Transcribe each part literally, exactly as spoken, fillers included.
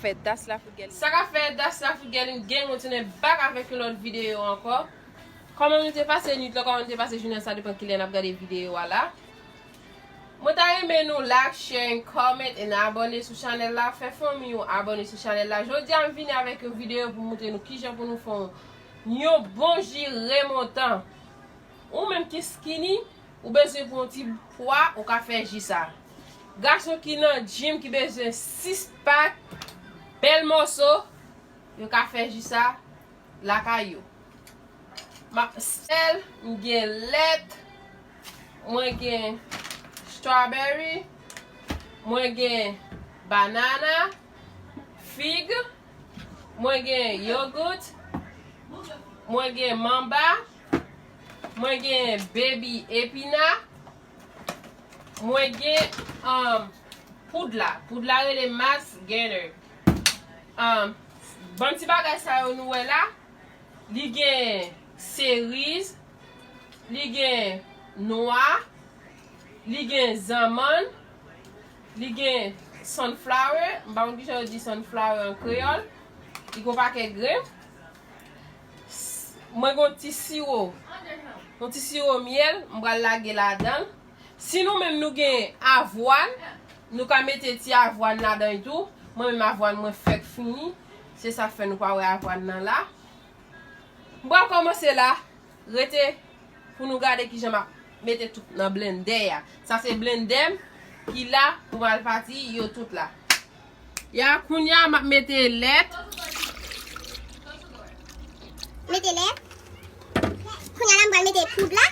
Fè Das Lafrigèl. Sa k ap fèt, Das Lafrigèl, m gen retounen back avèk yon lòt videyo ankò. Kòman nou te pase nwit lan, kòman nou te pase jounen an, sa depann kilè n ap gade videyo a la. Mwen ta renmen nou like, share and comment and abòne sou chanèl la. Fè fanmi w abòne sou chanèl la. Jodi a m vini avèk yon videyo pou montre nou kijan pou nou fè yon, yon bon ji remontan. Ou menm ki skinny, ou bezwen pran yon ti pwa, ou ka fè ji sa. Gason ki nan gym, ki bezwen six pack, bèl mòso, yo ka fè ji sa lakay yo. M ap sèl, m gen lèt, mwen gen strawberry, mwen gen banana, fig, mwen gen yogourt, mwen gen manba, mwen gen baby epina, mwen gen, um, poud la. Poud la rele Mass Gainer. Um, bann ti bagay sa yo nou wè la, li gen seriz, li gen nwa, li gen zanmann, li gen sunflower, m pa konn kijan yo di sunflower an kreyòl, li gon pakèt grenn. S-, mwen gon ti siwo, yon ti siwo myèl, m pral lage ladan l. Si nou menm nou gen avwàn, nou ka mete ti avwàn ladan l tou. Mwen menm avwàn mwen fèk fini, se sa k fè nou pa wè avwàn nan la. M pral kòmanse la. Rete pou nou gade kijan m ap mete tout nan blendè a. Sa se blendè m ki la pou m al pati yo tout la. Ya, kounya m ap mete lèt. Mete lèt. Kounya la m pral mete poud la.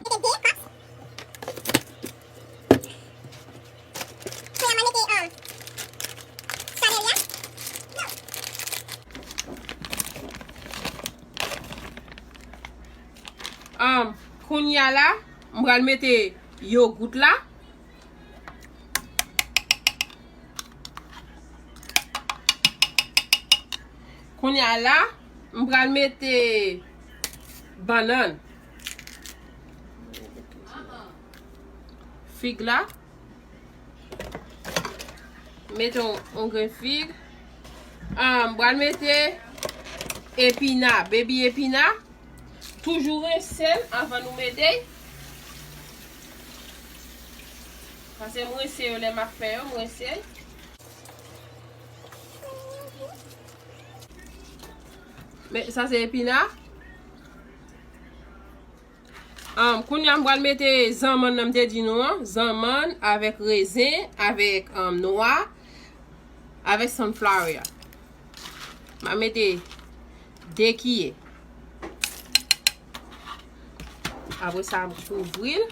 Mete de kòs. Kounya m a mete, um, chanèl la. Um, kounya la, m pral mete yogout la. Kounya la, m pral mete bannann. Fig la. Mete yon, yon grenn fig. Ah, m pral mete epina, baby epina. Toujou rense l anvan nou mete l. Paske m rense yo lè m ap fè yo, m rense l. Men, sa se epina. Ahn, kounya m pral mete zanmann nan m te di nou an. Zanmann avèk rezen, avèk, ahn, nwa, avèk sunflower a. M a mete de kiyè. Apre sa, m kouvri l.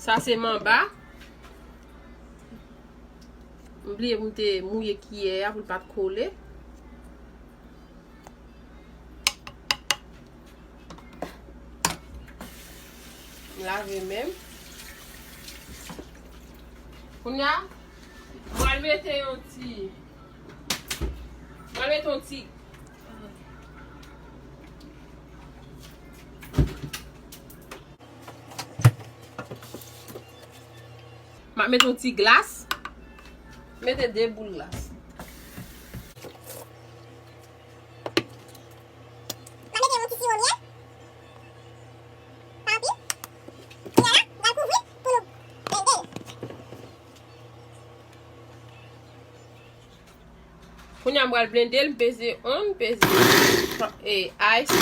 Sa se manba. M bliye pou m te mouye kiyè a pou l pa t kole. M lave men m. Kounya, m pral mete yon ti, m pral mete yon ti M ap mete yon ti glas. Mete de boul glas. M ap mete yon ti siwo myèl. Pa anpil. Kounya la, m pral kouvri pou nou blende l. Kounya m pral blende l, m peze on, m peze, e, ice.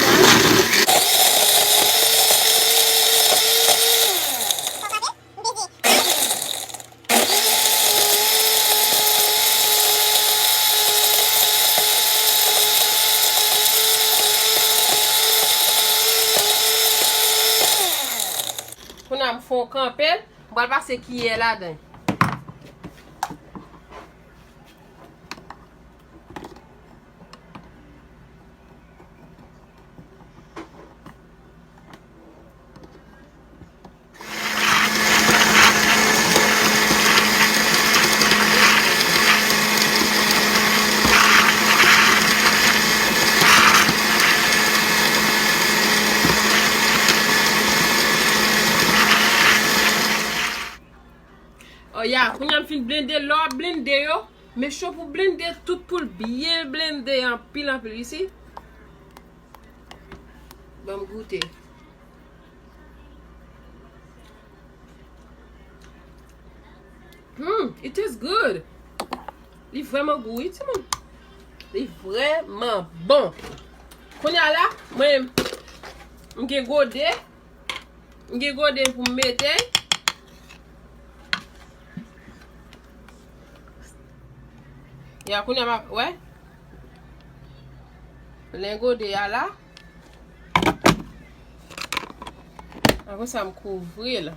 Kounya m fè yon kanpe l, m pral pase kiyè ladan. Ya, kounye a m fin blende, lè w ap blende yo, make sure pou blende tout, pou l byen blende anpil, anpil isi. Ban m goute. Hmm, it tastes good. Li vrèman gou, wi, timoun. Li vrèman bon. Kounye a la, mwen, m gen gode. M gen gode pou m mete. Ya, kounye a, m ap, wè. Len gode a la. Apre sa, m kouvri l.